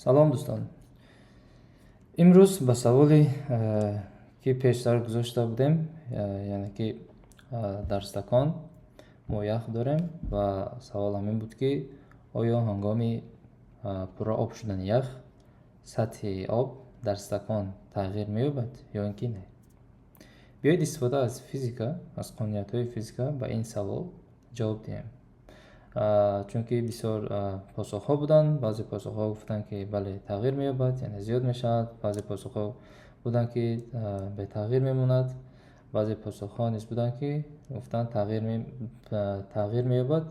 Салом, дӯстон! Имрӯз ба саволе, ки пештар гузошта будем, яъне ки дар стакон мо ях дорем ва савол ҳамин буд, ки оё ҳангоми пурра об шудани ях сатҳи об дар стакон тағйир меёбад ё ин ки не. Биёед, истифода аз физика, аз қонуниятҳои физика ба ин савол ҷавоб диҳем, чунки бисёр посухҳо буданд. Баъзе посухҳо гуфтанд, ки бале, тағйир меёбад, яъне зиёд мешавад. Баъзе посухҳо буданд, ки бетағйир мемонад. Баъзе посухҳо низ буданд, ки гуфтанд, тағйир меёбад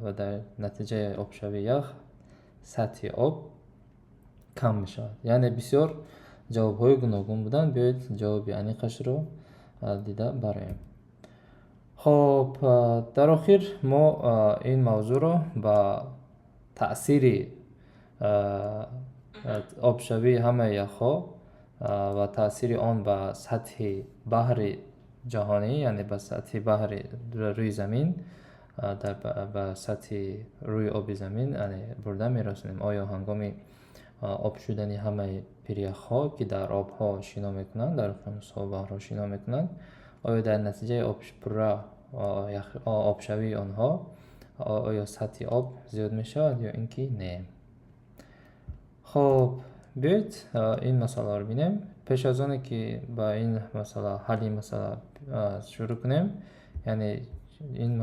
ва дар натиҷаи обшавии ях сатҳи об кам мешавад. Яъне бисёр ҷавобҳои гуногун буданд. Биёед, ҷавоби аниқашро дида бароем. Хоб, дар охир мо ин мавзӯъро ба таъсири обшавии ҳамаи яхҳо ва таъсири он ба сатҳи баҳри ҷаҳонӣ, яъне ба сатҳи баҳри рӯи замин, ба сатҳи рӯи оби замин, яъне бурда мерасонем. Оё ҳангоми об шудани ҳамаи пиряхҳо, ки дар обҳо шино мекунанд, дар уқёнусҳо, баҳрҳо шино мекунанд, оё дар натиҷаи пурра обшавии онҳо оё сатҳи об зиёд мешавад ё ин ки не? Хоб, биёед, ин масъаларо бинем. Пеш аз оне ки ба ин масъала, ҳалли масъала шурӯъ кунем, яъне ин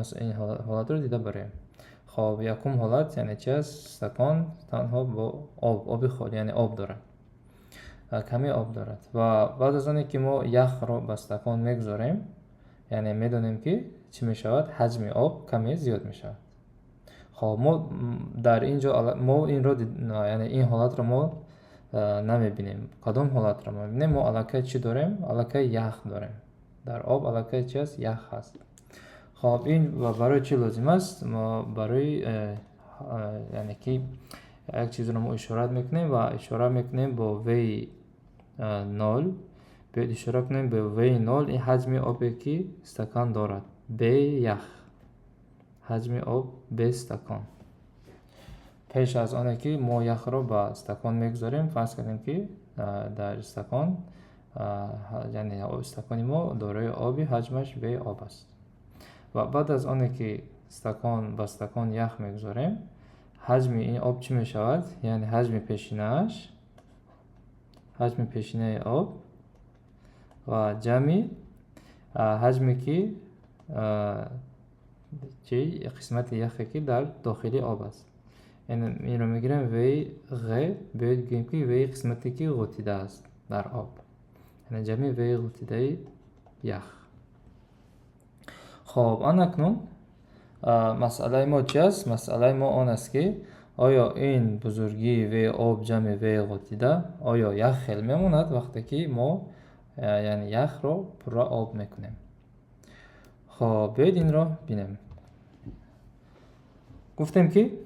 ҳолатро дида бароем. Хоб, якум ҳолат яъне чи аст? Стакон танҳо бо об, оби холӣ, яъне об дорад, каме об дорад. Ва баъд аз оне ки мо яхро ба стакон мегузорем, яъне медонем, ки чӣ мешавад? Ҳаҷми об каме зиёд мешавад. Хоб, мо дар ин ҷо мо инро, яъне ин ҳолатро мо намебинем. Кадом ҳолатро мо мебинем? Мо аллакай чӣ дорем? Аллакай ях дорем дар об. Аллакай чи аст? Ях ҳаст. Хоб, ин барои чӣ лозим аст? Мо барои яъне ки як чизро мо ишорат мекунем ва ишора мекунем бо V нол. Биёед, ишора кунем ба V нол. Ин ҳаҷми обе, ки стакан дорад бе ях, ҳаҷми об бе стакон. Пеш аз оне ки мо яхро ба стакон мегузорем, фарз кардем, ки дар стакон, яъне стакони мо дорои оби ҳаҷмаш V об аст. Ва баъд аз оне ки ба стакон ях мегузорем, ҳаҷми ин об чӣ мешавад? Яъне ҳаҷми пешинааш, ҳаҷми пешинаи об ва ҷамъи ҳаҷме, ки чи қисмати яхе, ки дар дохили об аст. Яъне инро мегирем V ғ. Биёед, гӯем, ки V қисмате, ки ғутида аст дар об, яъне ҷамъи V ғутидаи ях. Хоб, анакнун масъалаи мо чи аст? Масъалаи мо он аст, ки оё ин бузургии V об ҷамъи V ғутида оё як хел мемонад, вақте ки мо, яъне яхро пурра об мекунем. Хоб, биёед, инро бинем. Гуфтем, ки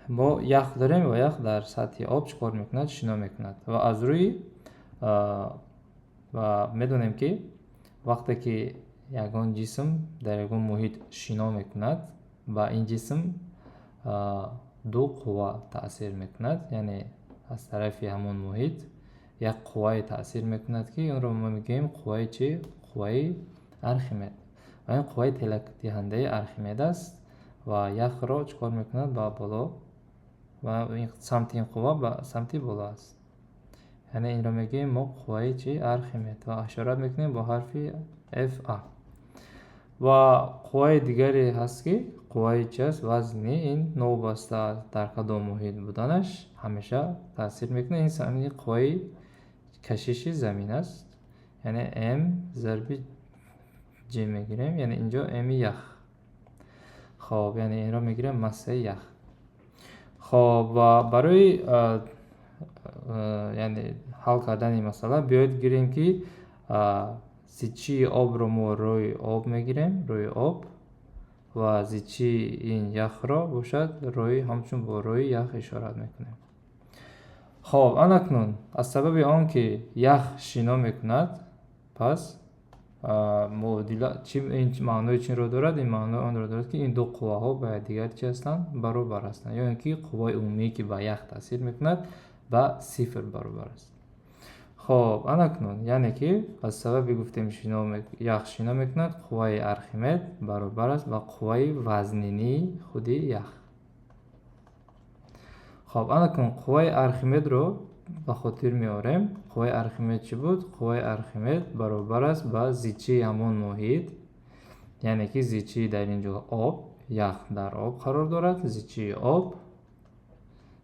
мо ях дорем ва ях дар сатҳи об чӣ кор мекунад? Шино мекунад. Ва аз рӯи ва медонем, ки вақте ки ягон ҷисм дар ягон муҳит шино мекунад, ба ин ҷисм ду қувва таъсир мекунад. Яъне аз тарафи ҳамон муҳит як қуввае таъсир мекунад, ки онро мо мегӯем қувваи чӣ? Қувваи Архимед. Ва ин қувваи телакдиҳандаи Архимед аст ва яхро чӣ кор мекунад? Ба боло. Ва самти ин қувва ба самти боло аст. Яъне инро мегӯем мо қувваи чи? Архимед. Ва ишорат мекунем бо ҳарфи Fa. Ва қувваи дигаре ҳаст, ки қувваи чи аст? Вазнӣ. Ин новобаста дар кадом муҳит буданаш ҳамеша таъсир мекунад. Ин сами қувваи кашиши замин аст, яъне m зарби g мегирем, яъне инҷо m ях. Хоб, яъне инро мегирем массаи ях. Хоб, ва барои яъне ҳал кардани масъала биёед, гирем, ки зичии обро мо рӯи об мегирем, рӯи об, ва зичии ин яхро бошад, рӯи ҳамчун бо рӯи ях ишорат мекунем. Хоб, анакнун аз сабаби он ки ях шино мекунад, пас Муодила чи ин маънои чинро дорад? Ин маънои онро дорад, ки ин ду қувваҳо ба якдигар чи ҳастанд? Баробар ҳастанд, ё ин ки қувваи умумие, ки ба ях таъсир мекунад, ба сифр баробар аст. Хоб, анакнун, яъне ки аз сабаби гуфтем, ях шино мекунад, қувваи Архимед баробар аст ба қувваи вазнинии худи ях. Хоб, анакнун қувваи Архимедро ба хотир меорем. Қувваи Архимед чӣ буд? Қувваи Архимед баробар аст ба зичии ҳамон муҳит, яъне ки зичии дар ин ҷо об, ях дар об қарор дорад, зичии об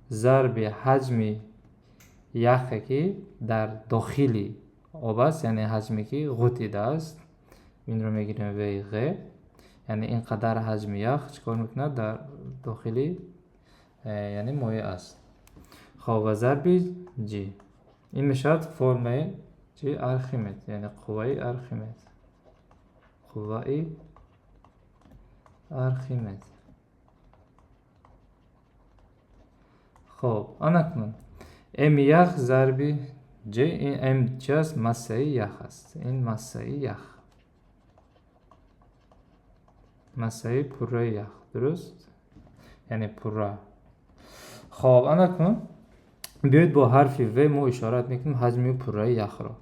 зарби ҳаҷми яхе, ки дар дохили об аст, яъне ҳаҷме, ки ғутидааст. Инро мегирем Вғ, яъне ин қадар ҳаҷми ях чӣ кор мекунад? Дар дохили яъне моеъ аст. Хоб, ва зарби g. Ин мешавад формаи чи? Архимед, яъне қувваи Архимед, қувваи Архимед. Хоб, анакнун м ях зарби g. Ин м чи аст? Массаи ях аст. Ин массаи ях, массаи пурраи ях, дуруст, яъне пурра. Хоб, анакнун биёед, бо ҳарфи в мо ишорат мекунем ҳаҷми пурраи яхро,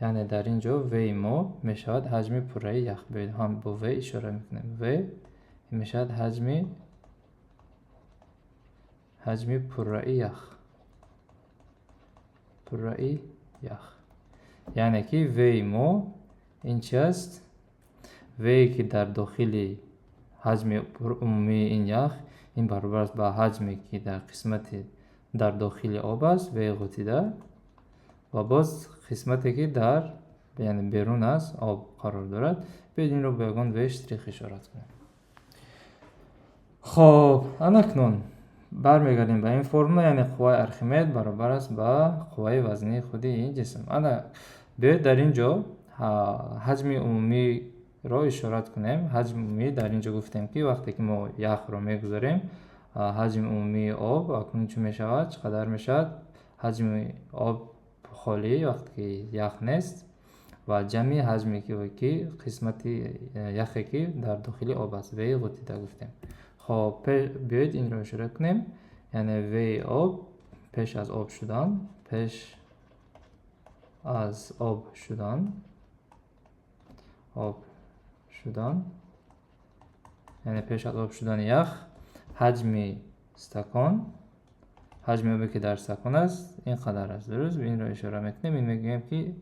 яъне дар ин ҷо в мо мешавад ҳаҷми пурраи ях. Биёед, ҳам бо в ишора мекунем. В мешавад ҳаҷми пурраи ях, пурраи ях, яъне ки в мо ин чи аст? В, ки дар дохили ҳаҷми умумии ин ях, ин баробар аст ба ҳаҷме, ки дар қисмати дар дохили об аст, в ғутида, ва боз қисмате, ки дар, яъне берун аз об қарор дорад. Биёед, инро бо ягон в штрих ишорат кунем. Хоб, анакнун бармегардем ба ин формула, яъне қувваи Архимед баробар аст ба қувваи вазнии худи ин ҷисм. Ана биёед, дар ин ҷо ҳаҷми умумиро ишорат кунем. Ҳаҷми умумӣ дар ин ҷо гуфтем, ки вақте ки мо яхро мегузорем, ҳаҷми умумии об акнун чӣ мешавад, чӣ қадар мешавад? Ҳаҷми об холӣ, вақте ки ях нест, ва ҷамъи ҳаҷме, ки қисмати яхе, ки дар дохили об аст, в ғутида гуфтем. Хоб, биёед, инро ишора кунем, яъне в об пеш аз об шудан, пеш аз об шудан, об шудан, яъне пеш аз об шудани ях, ҳаҷми стакон, ҳаҷми обе, ки дар стакон аст, ин қадар аст, дуруст. Инро ишора мекунем, ин мегӯем, ки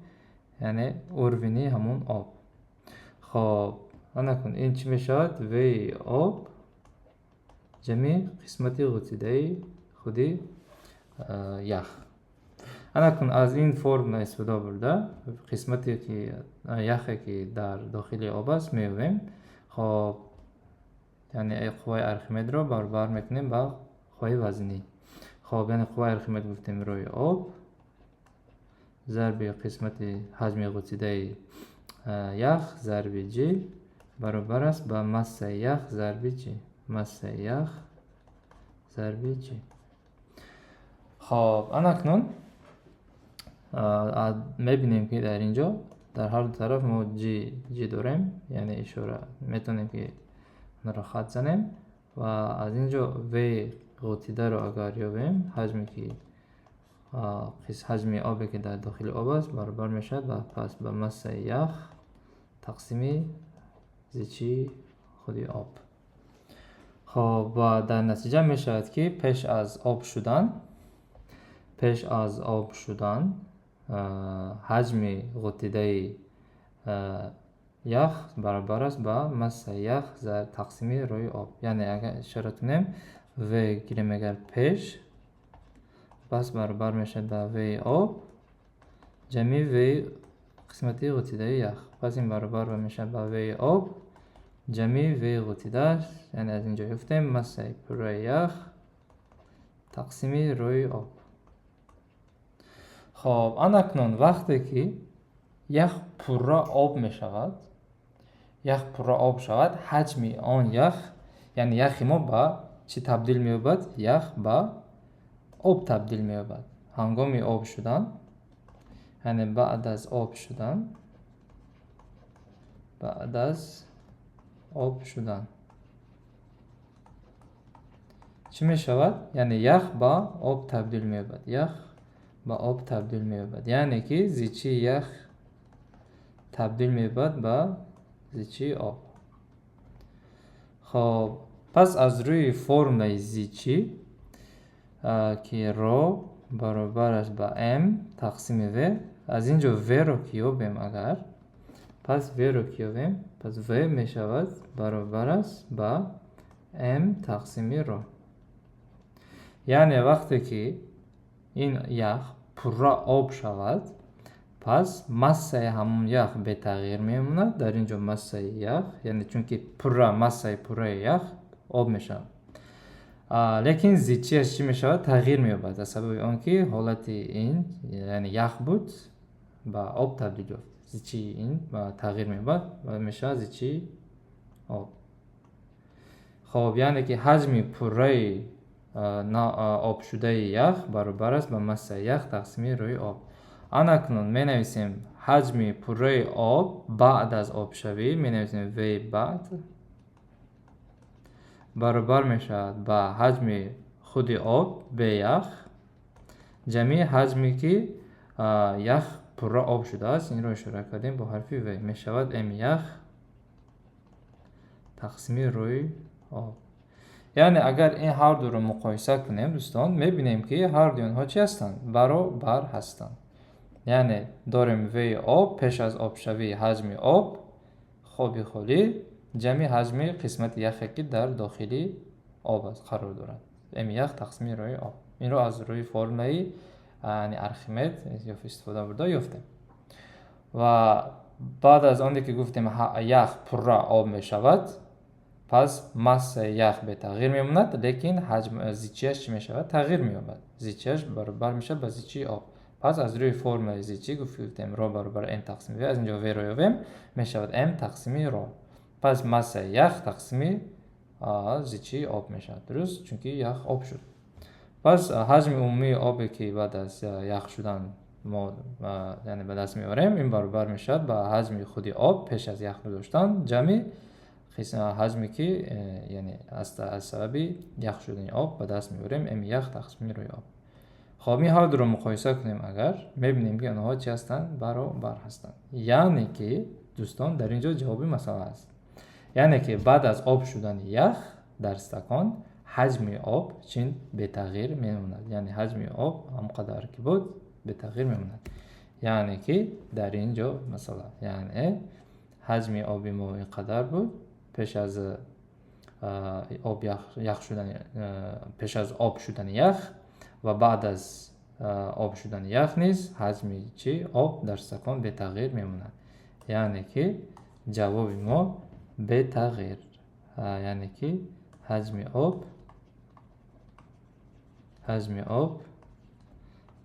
яъне уровень и ҳамон об. Хоб, анакун ин чӣ мешавад? В об ҷамъи қисмати ғутидаи худи ях. Анакун аз ин формула истифода бурда, қисмате ки яхе, ки дар дохили об аст, меёбем. Хоб, яъне қувваи Архимедро баробар мекунем ба қувваи вазнӣ. Хоб, яъне қувваи Архимед гуфтем рӯи об зарби қисмати ҳаҷми ғутидаи ях зарби g баробар аст ба массаи ях зарби g, массаи ях зарби g. Хоб, анакнун мебинем, ки дар ин ҷо дар ҳар ду тараф мо g, g дорем, яъне ишора метавонем, ки онро хат занем, ва аз ин ҷо в ғутидаро агар ёбем, ҳаҷме ки ҳаҷми обе, ки дар дохили об аст, баробар мешавад ба пас ба массаи ях тақсими зичии худи об. Хоб, ва дар натиҷа мешавад, ки пеш аз об шудан, пеш аз об шудан ҳаҷми ғутидаи ях баробар аст ба массаи ях тақсими рӯи об. Яъне агар ишора кунем, в гирем агар пеш, пас баробар мешавад ба в об ҷамъи в қисмати ғутидаи ях. Пас ин баробар мешавад ба в об ҷамъи в ғутида, яъне аз ин ҷо ёфтем массаи пурраи ях тақсими рӯи об. Хоб, анакнун вақте ки ях пурра об мешавад, ях пурра об шавад, ҳаҷми он ях, яъне яхи мо ба чӣ табдил меёбад? Ях ба об табдил меёбад. Ҳангоми об шудан, яъне баъд аз об шудан. Баъд аз об шудан чӣ мешавад? Яъне ях ба об табдил меёбад. Ях ба об табдил меёбад, яъне ки зичии ях табдил меёбад ба зичии об. Хоб, пас аз рӯи формулаи зичӣ, ки ро баробар аст ба м тақсими в, аз ин ҷо в-ро ки ёбем агар, пас в-ро ки ёбем, пас в мешавад баробар аст ба м тақсими ро. Яъне вақте ки ин ях пурра об шавад, пас массаи ҳамон ях бетағйир мемонад. Дар ин ҷо массаи ях, яъне чунки пурра массаи пурраи ях об мешавад, лекин зичиаш чӣ мешавад? Тағйир меёбад, аз сабаби он ки ҳолати ин, яъне ях буд, ба об табдил ёфт. Зичии ин тағйир меёбад ва мешавад зичии об. Хоб, яъне ки ҳаҷми пурраи обшудаи ях баробар аст ба массаи ях тақсими рӯи об. Анакнун менависем ҳаҷми пурраи об баъд аз обшавӣ, менависем в баъд баробар мешавад ба ҳаҷми худи об беях ҷамъи ҳаҷме ки ях пурра об шудааст, инро ишора кардем бо ҳарфи в, мешавад м ях тақсими рӯи об. Яъне агар ин ҳар дуро муқоиса кунем, дӯстон, мебинем, ки ҳар дуи онҳо чӣ ҳастанд? Баробар ҳастанд. Яъне дорем в об пеш аз обшавии ҳаҷми об хоби холӣ ҷамъи ҳаҷми қисмати яхе, ки дар дохили об аст, қарор дорад, м ях тақсими рӯи об. Инро аз рӯи формулаи Архимед истифода бурда ёфтем. Ва баъд аз оне ки гуфтем ях пурра об мешавад, пас массаи ях бетағйир мемонад, лекин ҳаҷм, зичиаш чӣ мешавад? Тағйир меёбад. Зичиаш баробар мешавад ба зичии об. Пас аз рӯи формулаи зичӣ гуфтем ро баробар м тақсими в, аз инҷо в-ро ёбем, мешавад м тақсими ро. Пас массаи ях тақсими зичии об мешавад, дуруст, чунки ях об шуд. Пас ҳаҷми умумии обе, ки баъд аз ях шудан мо, яъне, ба даст меорем, ин баробар мешавад ба ҳаҷми худи об пеш аз ях гузоштан ҷамъи ҳаҷме, ки яъне аз сабаби ях шудани об ба даст меорем, м ях тақсими рӯи об. Хоб, ин ҳар дуро муқоиса кунем агар, мебинем, ки онҳо чӣ ҳастанд? Баробар ҳастанд. Яъне ки, дӯстон, дар ин ҷо ҷавоби масъала аст. Яъне ки баъд аз об шудани ях дар стакон ҳаҷми об чин бетағйир мемонад, яъне ҳаҷми об ҳам қадар ки буд, бетағйир мемонад. Яъне ки дар ин ҷо масъала, яъне ҳаҷми оби мо ин қадар буд пеш аз об ях шудани, пеш аз об шудани ях, ва баъд аз об шудани ях низ ҳаҷми чи об дар стакон бетағйир мемонад. Яъне ки ҷавоби мо бетағйир, яъне ки ҳаҷми об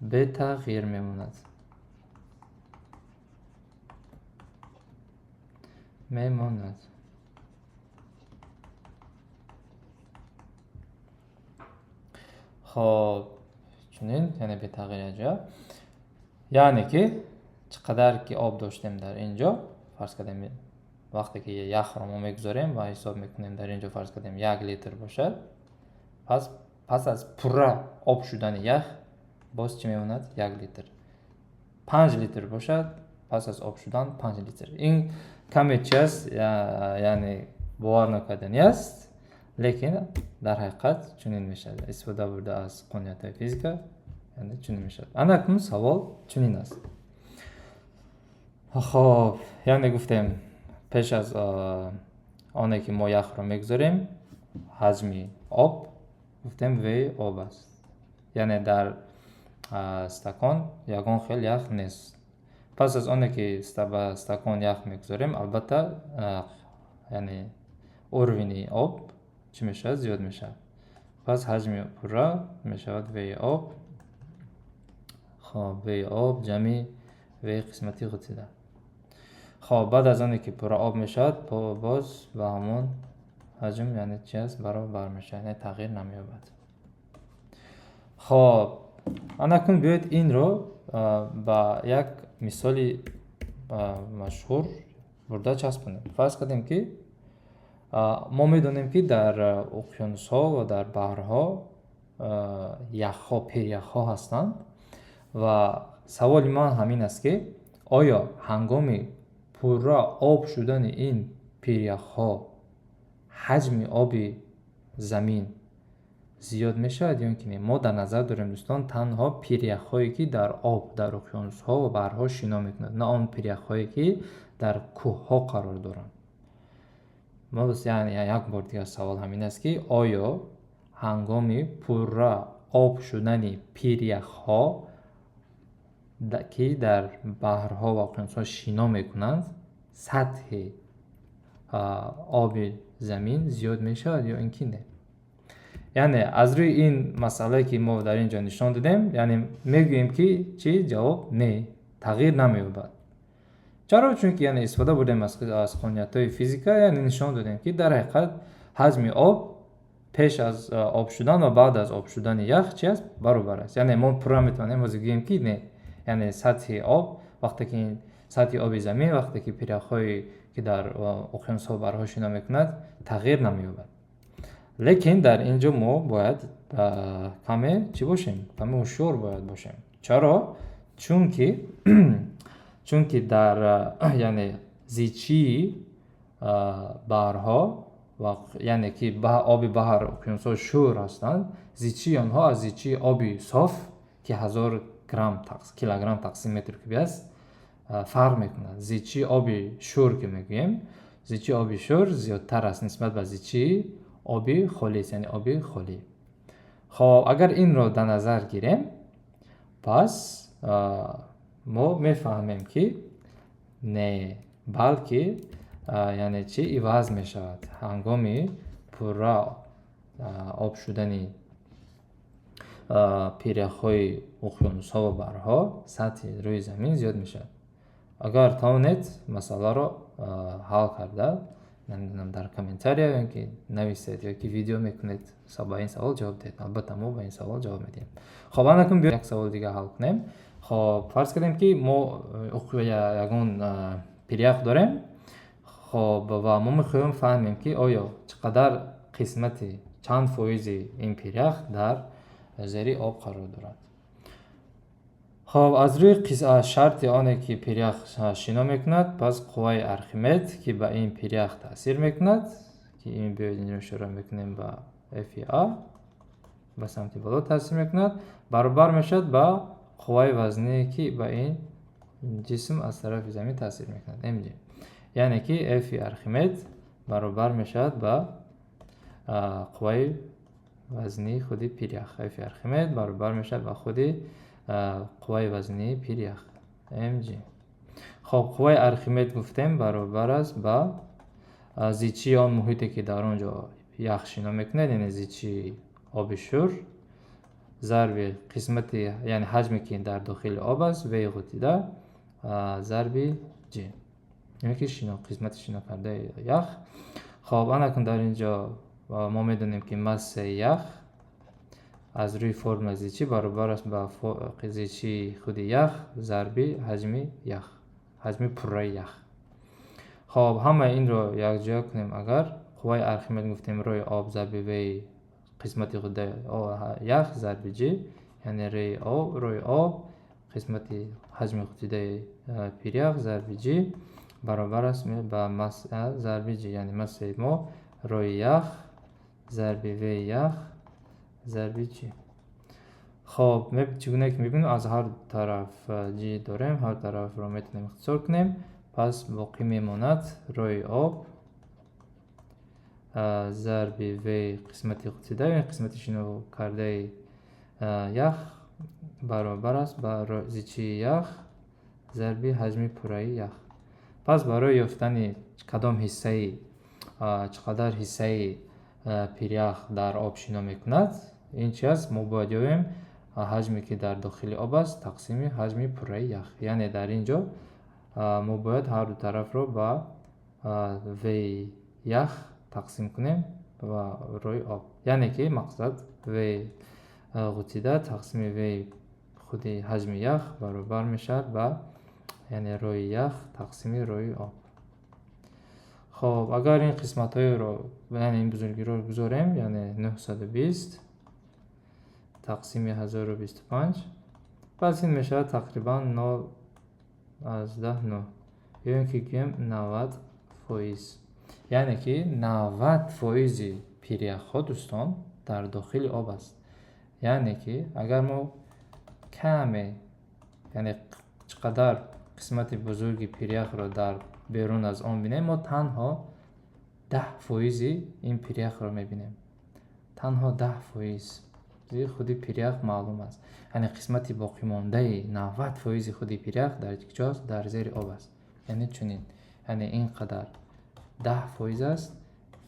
бетағйир мемонад. Хоб, чунин, яъне бетағйир аҷа, яъне ки чӣ қадар ки об доштем дар ин ҷо, фарз кардем, вақте ки яхро мо мегузорем ва ҳисоб мекунем, дар ин ҷо, фарз кардем, 1 литр бошад, пас аз пурра об шудани ях боз чӣ мемонад? 1 литр. 5 литр бошад, пас аз об шудан 5 литр. Ин каме чи аст, яъне бовар накарданӣ аст, лекин дар ҳақиқат чунин мешавад. Истифода бурда аз қонуниятҳои физика, яъне чунин мешавад. Ана акнун савол чунин аст. Хоб, яъне гуфтем, пеш аз оне ки мо яхро мегузорем, ҳаҷми об, гуфтем, в об аст, яъне дар стакон ягон хел ях нест. Пас аз оне ки ба стакон ях мегузорем, албатта, яъне уровень и об чӣ мешавад? Зиёд мешавад. Пас ҳаҷми пурра мешавад в об, хоб, в об ҷамъи в қисмати ғутида. Хоб, баъд аз оне ки пурра об мешавад, боз ба ҳамон ҳаҷм, яъне чи аст, баробар мешавад, яъне тағйир намеёбад. Хоб, анакун биёед инро ба як мисоли машҳур. Бурда часпонем. Фарз кардем, ки мо медонем, ки дар уқёнусҳо ва дар баҳрҳо яхҳо, пиряхҳо ҳастанд ва саволи ман ҳамин аст, ки оё ҳангоми пурра об шудани ин пиряхҳо ҳаҷми оби замин зиёд мешавад ё ин ки не? Мо дар назар дорем, дӯстон, танҳо пиряхҳое, ки дар об, дар уқёнусҳо ва баҳрҳо шино мекунанд, на он пиряхҳое, ки дар кӯҳҳо қарор доранд. Яъне як бор дигар савол ҳамин аст, ки оё ҳангоми пурра об шудани пиряхҳо, ки дар баҳрҳо ва уқёнусҳо шино мекунанд, сатҳи оби замин зиёд мешавад ё ин ки не? Яъне аз рӯи ин масъалае, ки мо дар ин ҷо нишон додем, яъне мегӯем, ки чӣ? Ҷавоб не, тағйир намеёбад. Чаро? Чунки, яъне, истифода бурдем аз қонуниятҳои физика, яъне нишон додем, ки дар ҳақиқат ҳаҷми об пеш аз об шудан ва баъд аз об шудани ях чи аст? Баробар аст. Яъне мо пурра метавонем ҳозир гӯем, ки не, яъне сатҳи об вақте ки сатҳи оби замин, вақте ки пиряхҳое, ки дар уқёнусҳо ва баҳрҳо шино мекунад, тағйир намеёбад. Лекин дар ин ҷо мо бояд каме чӣ бошем? Каме ҳушёр бояд бошем. Чаро? Чунки дар, яъне, зичии баҳрҳо, яъне ки оби баҳр, уқёнусҳо шӯр ҳастанд, зичии онҳо аз зичии оби соф, ки 1000 грамм килограмм тақсим метр куби аст, фарқ мекунад. Зичии оби шӯр, ки мегӯем, зичии оби шӯр зиёдтар аст нисбат ба зичии оби холис, яъне оби холӣ. Хоб, агар инро дар назар гирем, пас мо мефаҳмем, ки не, балки, яъне чӣ иваз мешавад? Ҳангоми пурра об шудани пиряхҳои уқёнусҳо ва баҳрҳо сатҳи рӯи замин зиёд мешавад. Агар тавонед, масъаларо ҳал карда, намедонам, дар комментария ё ки нависед, ё ки видео мекунед, ба ин савол ҷавоб диҳед. Албатта, мо ба ин савол ҷавоб медиҳем. Хоб, анакун биё як саволи дига ҳал кунем. Хоб, фарз кардем, ки мо ягон пирях дорем. Хоб, ва мо мехоҳем фаҳмем, ки оё чӣ қадар қисмати, чанд фоизи ин пирях дар зери об қарор дорад. Хоб, аз рӯи шарти оне, ки пирях шино мекунад, пас қувваи Архимед, ки ба ин пирях таъсир мекунад, ки ин, биёед, инро ишора мекунем ба F а, ба самти боло таъсир мекунад, баробар мешавад ба қувваи вазние, ки ба ин ҷисм аз тарафи замин таъсир мекунад, mg. Яъне ки F Архимед баробар мешавад ба қувваи вазнии худи пирях. F Архимед баробар мешавад ба худи қувваи вазнии пирях, mg. Хоб, қувваи Архимед гуфтем, баробар аст ба зичии он муҳите, ки дар он ҷо ях шино мекунад, яъне зичии оби шӯр, зарби қисмати, яъне ҳаҷме, ки дар дохили об аст, v ғутида, зарби g, яъне ки шино, қисмати шино кардаи ях. Хоб, анакун дар ин ҷо мо медонем, ки массаи ях аз рӯи формулаи зичӣ баробар аст ба зичии худи ях зарби ҳаҷми ях, ҳаҷми пурраи ях. Хоб, ҳамаи инро якҷоя кунем агар, қувваи Архимед гуфтем рӯи об зарби v қисмати худи ях зарби g, яъне рӯи об қисмати ҳаҷми ғутидаи пирях зарби g баробар аст ба масса зарби g, яъне массаи мо рӯи ях зарби v ях зарби g. Хоб, чӣ гуна ки мебинем, аз ҳар тараф g дорем, ҳар тарафро метавонем ихтисор кунем, пас боқӣ мемонад рӯи об зарби v қисмати ғутида, яъне қисмати шинокардаи ях, баробар аст ба зичии ях зарби ҳаҷми пурраи ях. Пас барои ёфтани кадом ҳиссаи, чӣ қадар ҳиссаи пирях дар об шино мекунад, ин чи аст? Мо бояд ёбем ҳаҷме, ки дар дохили об аст, тақсими ҳаҷми пурраи ях. Яъне дар ин ҷо мо бояд ҳарду тарафро ба v ях тақсим кунем ва рӯи об, яъне ки мақсад v ғутида тақсими v худи ҳаҷми ях баробар мешавад ба, яъне, рӯи ях тақсими рӯи об. Хоб, агар ин қисматҳоеро, яъне ин бузургиро гузорем, яъне 920 тақсими 1025, пас ин мешавад тақрибан 0,9 ё ин ки гӯем 90%. Яъне ки 90 фоизи пиряхҳо, дӯстон, дар дохили об аст. Яъне ки агар мо каме, яъне чӣ қадар қисмати бузурги пиряхро дар берун аз он бинем, мо танҳо 10 фоизи ин пиряхро мебинем. Танҳо 10 фоизи худи пирях маълум аст. Яъне қисмати боқимондаи 90 фоизи худи пирях дар куҷоаст? Дар зери об аст. Яъне чунин, яъне ин қадар 10% аст,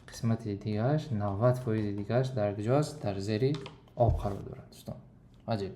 қисмати дигааш, 90 фоизи дигааш дар куҷо аст? Дар зери об қарор дорад, дӯстон. Аҷиб.